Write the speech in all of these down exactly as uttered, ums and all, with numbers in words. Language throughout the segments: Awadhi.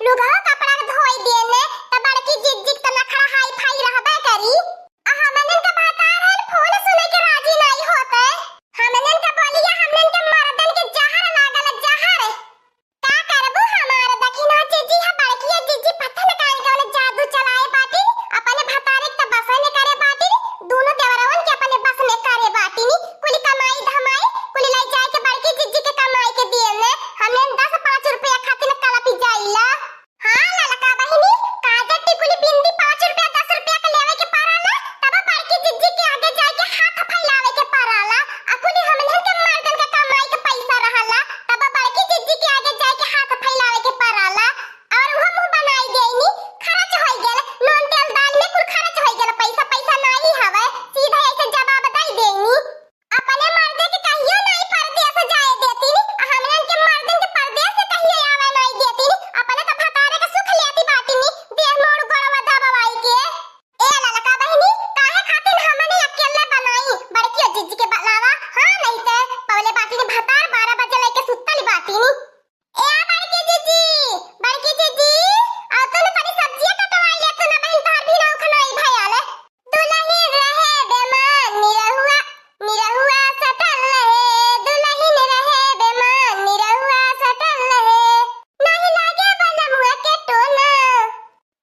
तू कहो कपड़ा के धोई देने, त बड़की जिज्जी के त नखड़ा हाई फाई रहबे करी। आ हमनन के भतार है, फोन सुने के राजी नाई होते। हमनन के बोलिया, हमनन के मर्दन के जहर लागल, जहर। का करबू हमार दखिना जिज्जी है, बड़किया जिज्जी पता न काहे कौन जादू चलाए बाटी, अपने भतारे के त बसे न करे बाटी, दोनों देवरवन के अपने बस में करे बाटी नी, कुली कमाई धमाई, कुली लाई जाए के बड़की जिज्जी के कमाई के दिए ने, हमने दस पाँच रुपया खातिर कलपी जाइला। हाँ ललका बहिनी, काजर टिकुली बिंदी पाँच रुपया दस रुपया के लेवे के पड़ाला, तब बड़की जिज्जी के आगे जाए के हाथ फैलावे के पड़ाला, आ कुली हमने के मर्दन के कमाई के पैसा रहला, तब बड़की जिज्जी के आगे जाए के हाथ फैलावे के पड़ाला। और उहो मुंह बनाई देनी, खर्च होई गेल, नून तेल दाल में कुल खर्च होई गेल, पैसा पैसा नाही हवे, सीधा ऐसे जवाब दई देनी। अपने मर्दे के कहियो नाही परदेस जाए देती, आ हमनन के मर्दन के परदेस से कहियो आवे नाही देती, अपने तो भतारे के सुख लेती बाटी नी, देह मोड़ गोड़वा दबवाई के। ए ललका बहिनी, काहे खातिर हमने अकेले बनाई? बड़कियो जिज्जी के बलावा, हाँ नहीं ते, पवले बाटी नी भतार बारह बजे लेके सुतल बाटी नी। ए बड़की जिज्जी, बड़की जिज्जी, आ तू न तनी सब्जिया कटवाई ले, तू न बहिन तोहर भी ना उखनाई भयल। दुलहिन रहे बेमान निरहुआ, निरहुआ सटल रहे, दुलहिन रहे बेमान निरहुआ सटल रहे। नाही लागे बलमुआ के टोना।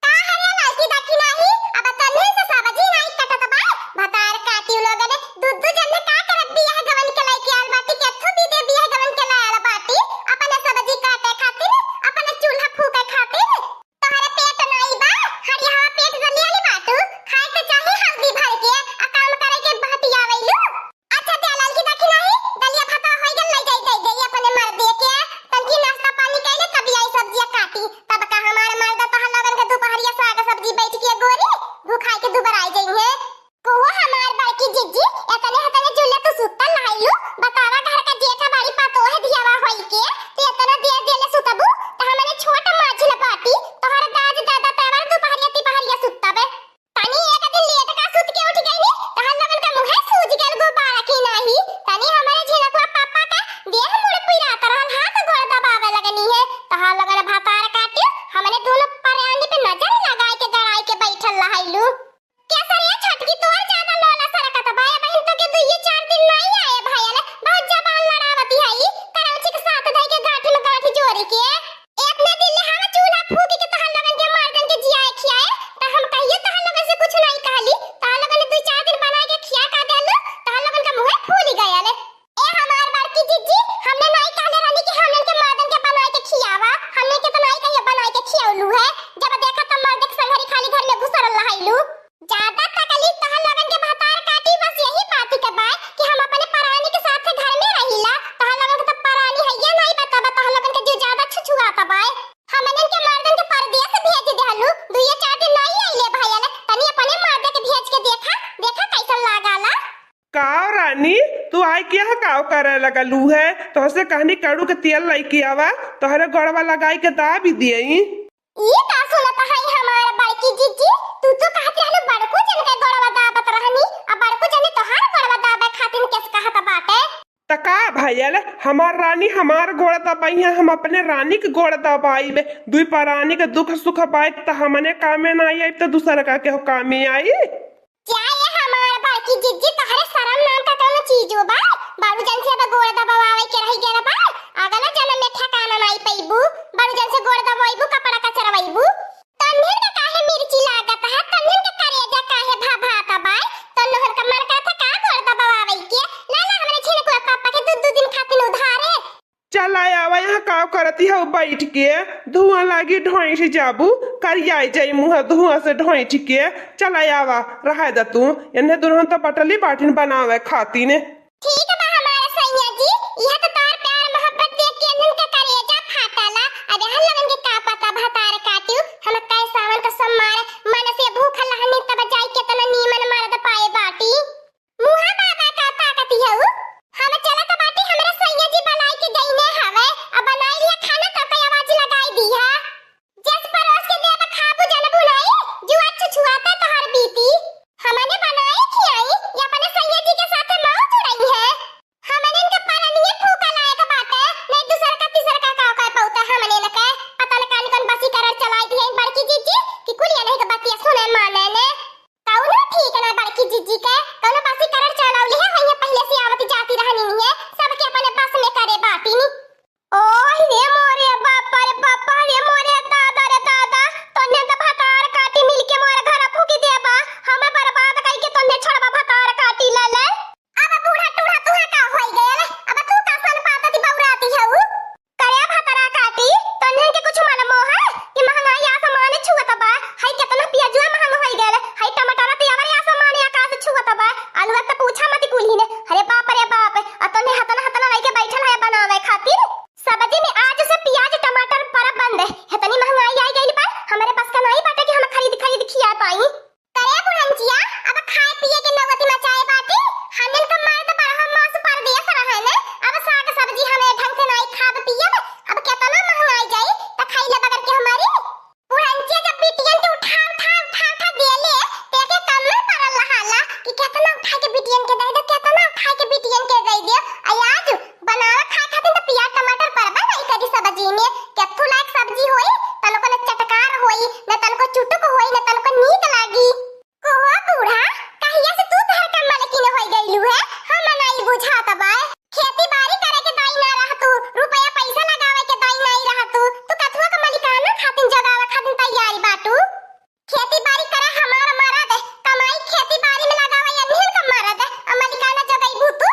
का हरे लड़की देखी नाही, अब तन्ने से सब्जी नाही कटत बा, भतार काटी लोगन, दू दू जन में का करब, बियाह गवन के लइके आल बाटी, केथू भी दे बियाह गवन के लायल बाटी, अपने सब्जी काटे खातिर, अपने चूल्हा फूके खातिर। तोहरे पेट नाही बा, हरिया पेट से लियाली बाटू, खाए के चाही हल्दी भर के, आ काम करे के बहतियावैलू। अच्छा, दे ललकी देखी नाही, दलिया भात होई गेल, ले जाई, दे देई अपने मर्दे के। तनकी नाश्ता पानी कइले, तब आई सब्जिया काटी। तब का हमार मर्द तोहर लोगन के दुपहरिया साग सब्जी बैठ के गोरी, भुखाई के दुबराई जइहे। कोहो हमार बड़की जिज्जी, एतने हतने चूल्हे तू सुतल लहाइलू, बतावा घर का जेठ बाड़ी पतोह धियावा होई के, ते एतना देर देले सुतबू, त हमने छोट माझिल बाटी, तोहर दाज दादा तेवर दुपहरिया तिपहरिया सुतबे। तनी एक दिन लेट का सुत के उठ गईनी, तहार लोगन का मुँहे सूज गल गुब्बारा की नाही। तनी हमरे झिनकवा पापा का देह मुड़ पिरात रहल, हाथ गोड़ दबावे लगनी है। तहार लोगन भतार काटियो, हमने दोनों परानी पे नजर लगाए के गड़ाई के बैठल रहलू। केसरिया छटकी तोर ज्यादा लोला सरकत बा, ए बहिन तो के दुइये चार दिन नाही आए भयल, बहुत जबान लड़ावती है, करौची के साथ धई के गांठी में गांठी जोड़ी के। एतने दिन ले हम चूल्हा फूंक के तहार लोगन के मर्दन के जियाए खियाए, त हम कहियो तहार लोगन से कुछ नाही कहली, तहार लोगन ने दुई चार दिन बनाए के खिया का देलू, तहार लोगन का मुँहे फूली गयल। ए हमार बड़की जिज्जी, हमने नाही कहले रहनी कि हमने के मर्दन के बनाए के खियावा, हमने के तो नाही कहियो बनाए के खियौलू है, जब देखा तब मर्द के संघरी खाली घर में घुसरल रहैलू। ज्यादा तकलीफ तहार लोगन के भतार काटी, बस यही बात के बा कि हम अपने परानी के साथ घर में रहिला, तहार लोगन के तो परानी है ये नाही बताबा, तहार लोगन के जो ज्यादा छुछुआत बा। हमनन के मर्दन के परदेस भेज देहलू, दुइये चार दिन नाही आइले भयल, तनी अपने मर्द के भेज के देखा, देखा कैसन लागाला। काव रानी, तू आई क्या काव करे लगलू है? तोहसे कहनी कड़ू के तेल लइके आवा, तोहरे गोड़वा लगाई के दाबी दियई। ई का सुनत हई हमार बड़की जिज्जी? तू तो कहत रहलू बड़कू जन के गोड़वा दाबत रहनी, आ बड़कू जने तोहार गोड़वा दाबे खातिर केस कहत बाटे। त का भयल, हमार रानी हमार गोड़ दबाई है, हम अपने रानी के गोड़ दबाइबे। दुई परानी के दुख सुख बाइक त हमने कामे ना आई, त दूसर का केहू कामे आई? क्या ये हमार बड़की जिज्जी, तहरे शरम नाम का कौनो चीजो बा? बड़ू जन से अब गोड़ दबावे के रह गया बा, अगला जन्म में ठिकाना नाई पैबू। बड़ू जन से गोड़ दबाइबू, कपड़ा कचरवाइबू। तन्हन का काहे मिर्ची लागत है, तन्हन का करेजा काहे भभात बा? तन्हन का मन करत का गोड़ दबावे के? ला ला हमरे झिनकुआ पापा के दू दू दिन खातिर उधारे। चला आवा, यहाँ काव करती हऊ बैठ के, धुआं लागी ढोइठ जाबू, करियाई जाई मुँह धुआं से ढोइठ के। चला आवा, रहा द तू, एन्हे दुल्हन तो बटली बाटिन बनावे खातिन। ठीक बा हमारे सैया जी, यह तो तोर प्यार मोहब्बत देख के इनन के करेजा फाटाला। अब हम लोगन के का पता भतार काटियो, हम कई सावन का सोमवार मन से भूखल रहनी तब जाई केतना नीमन मर्द पाए बाटी। मुहा बाबा का ताकत हऊ। हम चलत बाटी हमरे सैया जी बनाई के गईने हवे, अब बनाई लिया खाना तो कई आवाज लगाई दी है। जस परोस के देब खाबू जनबू नाई, जुआ छुछुआता तोहर बीती। हमने बनाई खियाई, या अपने सैया जी के साथे मौज उड़ाई है। हमने इनके पालनिए फूका लायक बाटे, नहीं दूसर का तीसर का का का पौता हमने न के, पता न अरे मोहन, कि महंगाई आसमान छुअत बा। हई केतना पियाजुआ महंग होई गयल, हई टमाटर त अबरे आसमान आकाश छुअत बा। आलूआ त पूछा मत कुल्ही ने। अरे बाप रे बाप, अतने हतना हतना लइके बैठल है बनावे खातिर। सब्जी में आज से पियाज टमाटर परब बंद है। इतनी महंगाई आई गइल बा, हमरे बस का नाई बाटे कि हम खरीद खरीद खिया पाई। करे बुढ़ंचिया, अब खाए पिए के नौबत मचाए बाटी। हमन का मर्द बरहा मास परदेस रहे ने, अब साग सब्जी हमें ढंग से नाई खाब पियब। अब केतना महंगाई जाई, त खाई ले बगर के हमारी। बुढ़ंचिया जब बिटियन के उठा, उठा, उठा, उठा देले, ते के कम में परल रहाला कि केतना उठा के बिटियन के दे दे, केतना उठा के बिटियन के दे दे। आ आज बनावे खाए खातिर त पियाज टमाटर परबे नाई करी सब्जी में। केथू लायक सब्जी होई, तनको न चटकार होई, न तनको चुटुक होई, न तनको नीक लागी। कोहो बूढ़ा, कहिया से तू घर का मलकिन होई गइलू है? हम नाई बुझात बा। खेती बारी करे के दाई ना रहतू, रुपया पैसा लगावे के दाई नाई रहतू, तू कथुआ का मलिकाना खातिन जगावे खातिन तैयारी बाटू। खेती बारी करे हमार मरद, कमाई खेती बारी में लगावे अन्हिल का मरद, आ मलिकाना जगइबू तू?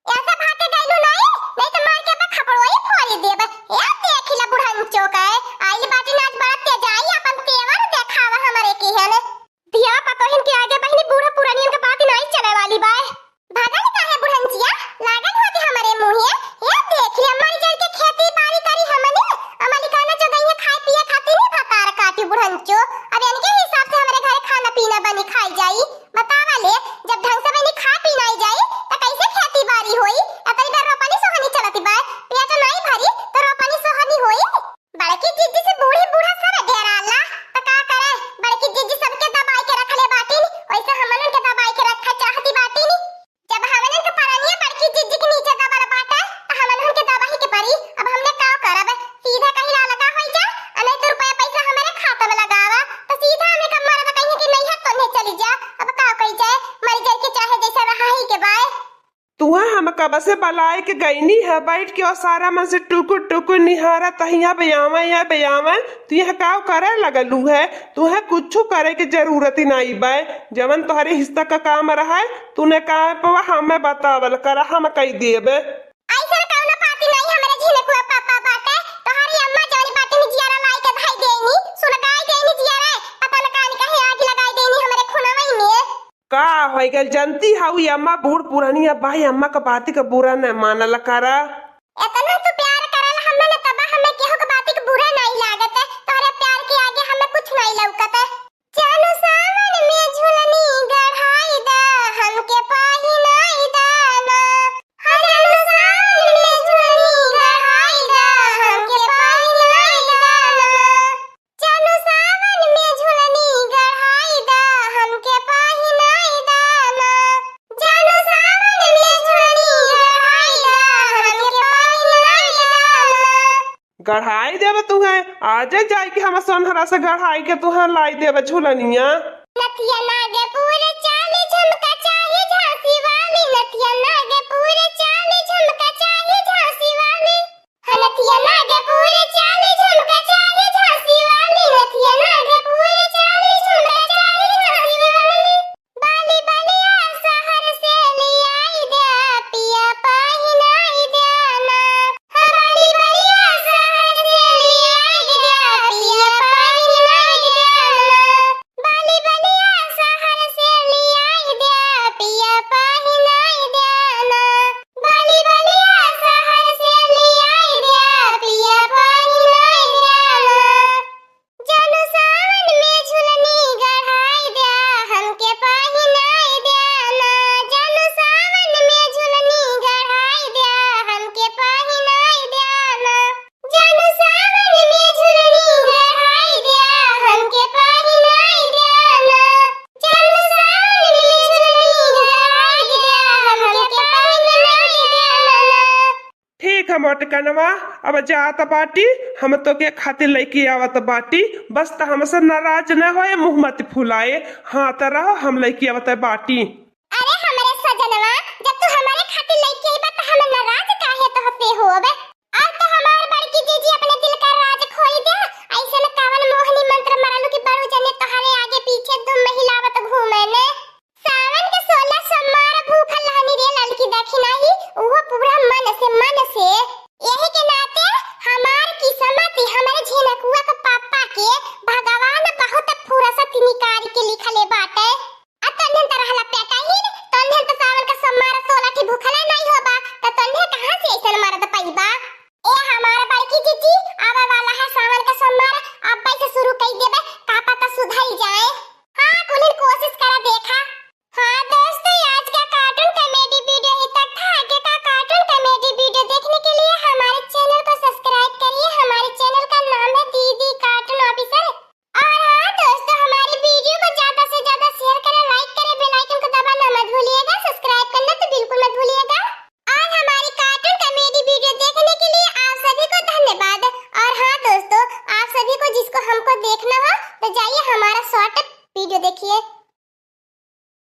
ऐसा भागे गइलू नाई, नहीं तो मार के बा खपड़ोई फोड़ी देब। ए देखी ला बुढ़ंचो के, आइल बाटी नाच बड़ा तेजाई, अपन तेवर देखावा हमरे किहन। धिया पतोहिन के आगे बहिनी बूढ़ा पुरानियन के बात नाई चले वाली बा। भगल काहे बुढ़ंचिया, लागल होती हमरे मुँहे। ए देखी ला मर जर के खेती बारी करी हमनी, आ मलिकाना जगइया खाए पिए खातिर नहीं भतार काटी बुढ़ंचो। अब इनके हिसाब से हमरे घरे खाना पीना बनी खाई जाई। बतावा ले, जब ढंग से बनी खा पी नाई जाई, त कैसे खेती बारी होई? अतरी बार रोपनी सोहनी चलती बा, पेट नाई भरी, त रोपनी सोहनी होई? बड़की जिज्जी से बूढ़ी बूढ़ा सब डेराला, त का करे? बड़की जिज्जी सबके दबाई के रखले बाटिन, वैसे हमनन के दबाई के रखा चाहती बाटिन। जब हमनन के परनिया बड़की जिज्जी के नीचे दबल बाटे, त हमनन के दबाही के परी। अब हमने का करब? सीधा कहीं अलगा होई जा, आ नहीं तो रुपया पैसा हमरे खाता में लगावा। त सीधा हमें का मरद कहीं कि नैहर तोन्हे चली जा। अब का कही जाए, मर जाए के चाहे जैसे रहा ही के बाय। तुहे हम कब से बलाए के गईनी है, बैठ के और सारा मन से टुकुर टुकुर निहारा, तहिया बयावे या बयावे, तू यह का करे लगलू है? तुहे कुछ करे के जरूरत ही नहीं बाय। जवन तोहरे हिस्सा का काम रहा है, तूने काम पवा हमें बतावल करा, हम कही देबे। ऐसन कौनो बात नहीं, हमरे झिनकुआ पापा बाटे, तोहरी अम्मा जौन बाटे नि जियारा लाई के धाई देनी, सुलगाई देनी जियारा, पता न कान कहे आग लगाई देनी हमरे खुनवई में। का होई गइल जनती हऊ, ई अम्मा बूढ़ पुरानी अब भाई अम्मा का बाती का बुरा न मानल करा। एतना तू प्यार करल हमें न तबा हमें केहू के बाती के बुरा नहीं लागत, तोहरे प्यार के आगे हमें कुछ नहीं लौकत। जानू सावन में झुलनी गढ़ाई दा, हमके पहिनाई दा ना। हाँ, जानू सावन में झुलनी गढ़ाई दा, हमके पहिनाई दा ना। जानू सावन में झुलनी गढ़ाई दा, हमके पहिनाई दा ना। जानू सावन में झुलनी गढ़ाई दा, हमके पहिनाई दा ना। गढ़ाई देब तुहे, आजे जाई के हम सोनहरा से गढ़ाई के तुहे लाई देब झुलनिया। नथिया नागपुर चाली झुमका चाही झांसी वाली, नथिया नागपुर चाली झुमका चाही झांसी वाली। नथिया नागपुर चाली झुमका चाही झांसी वाली, नथिया नागपुर चाली झुमका चाही झांसी वाली। बाली बलिया शहर से ले आई दे पिया पहिनाई दे ना। हाँ, बाली बलिया शहर से ले आई दे पिया पहिनाई दे ना। बाली बलिया शहर से ले आई दे पिया पहिनाई दे ना। बाली बलिया शहर से ले आई दे पिया पहिनाई दे ना। जानू सावन में झुलनी गढ़ाई दे, हमके पहिनाई दे ना। जानू सावन में झुलनी गढ़ाई दे, हमके पहिनाई दे ना। जानू सावन में झुलनी गढ़ाई दे, हमके पहिनाई दे ना। जानू सावन में झुलनी गढ़ाई दे, हमके पहिनाई दे ना। ठीक है मोटकनवा, अब जात बाटी, हम तोके खातिर लइके आवत बाटी, बस त हमसे नाराज न होए, मुँह मत फुलाए, हाँ त रहो, हम लइके आवत बाटी। अरे हमरे सजनवा, जब तू हमरे खातिर लइके अइबा त हम नाराज काहे तोहसे होब? अब त हमार बड़की जीजी अपने दिल का राज खोई दे, ऐसन कवन मोहनी मंत्र मरलू कि बड़ू जने तोहरे आगे पीछे धूम हिलावत घूमे ने। सावन के सोलह सोमवार भूखल रहनी रे ललकी दखिनाही, उहो पूरा मन से, मन से। यही के नाते हमार किस्मत, हमरे झिनकुआ ए भगवान,